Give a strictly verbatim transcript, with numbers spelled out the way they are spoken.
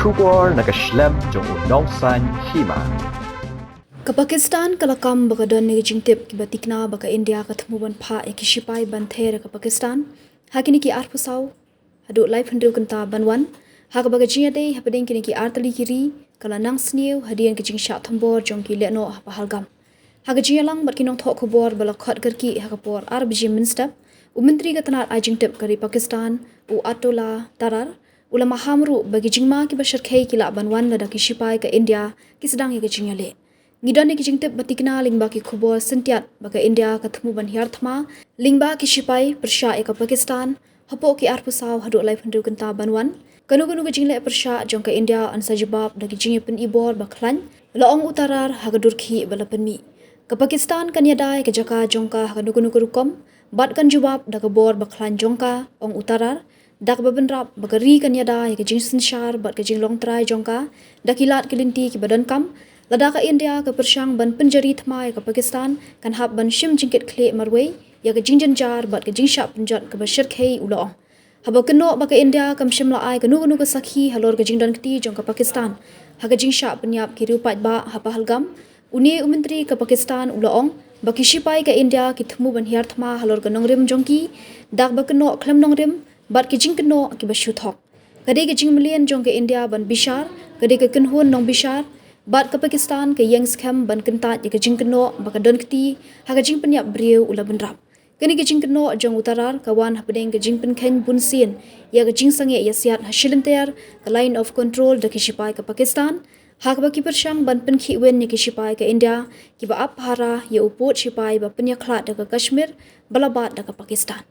Khubor na ka shlem jong u Nongsaiñ Hima. Ka Pakistan ka la kam ba ka don ïa ka jingtip kiba tikna ba ka India ka thmu ban phah ïa ki shipai ban ther ïa ka Pakistan ha kine ki arphew saw haduh laiphew hynriew kynta ban wan, ha kaba ka jingïadei hapdeng kine ki artylli ki ri ka la nang sniew hadien ka jingshah thombor jong ki lehnoh ha Pahalgam. Ha ka jingïalang bad ki nongthoh khubor ba la khot kyrkieh ha ka por ar baje mynstep, u Myntri ka tnad ai jingtip ka ri Pakistan, u Atullah Tarar, u la maham ruh ba ki jingma kiba shyrkhei ki lah ban wan lada ki shipai ka India ki sdang ïa ka jingïaleh. Ngi don ïa ki jingtip ba tikna lyngba ki khubor syntiat ba ka India ka thmu ban hiar thma lyngba ki shipai pyrshah ïa ka Pakistan hapoh ki arphew saw haduh laiphew hynriew kynta ban wan. Kano kano ka jingleh pyrshah jong ka India yn sa jubab da ki jingïapynibor ba khlaiñ, la ong u Tarar ha ka dur khih ba la pynmih. Ka Pakistan kan ïada ïa ka jaka jong ka ha kano kano ka rukom bad kan jubab da ka bor ba khlaiñ jong ka, ong u Tarar, da kaba bynrap ba ka ri kan ïada ïa ka jingsynshar bad ka jinglong trai jong ka da ki lad ki lynti kiba donkam. Lada ka India ka pyrshang ban pynjari thma ïa ka Pakistan, kan hap ban shim jingkitkhlieh marwei ïa ka jingjynjar bad ka jingshah pynjot kaba shyrkhei, u la ong. Haba kynnoh ba ka India kam shym la ai kano kano ka sakhi halor ka jingdonkti jong ka Pakistan ha ka jingshah pynïap ki riew paidbah ha Pahalgam, une u Myntri ka Pakistan u la ong ba ki shipai ka India ki thmu ban hiar thma halor ka nongrim jong ki da kaba kynnoh khlem nongrim bad ki jingkynnoh kiba shu thok. Ka dei ka jingmlien jong ka India ban bishar, ka dei ka kynhun nongbishar, bad ka Pakistan ka ïeng skhem ban kyntait ïa ka jingkynnoh ba ka donkti ha ka jingpynïap briew, u la bynrap. Kane ka jingkynnoh jong u Tarar ka wan hapdeng ka jingpynkheiñ bunsien ïa ka jingsangeh ïasiat ha shilynter ka Line of Control da ki shipai ka Pakistan, ha kaba ki pyrshang ban pynkhihwin ïa ki shipai ka India kiba ap pahara ïa u pud shipai ba pynïakhlad da ka Kashmir ba la bat da ka Pakistan.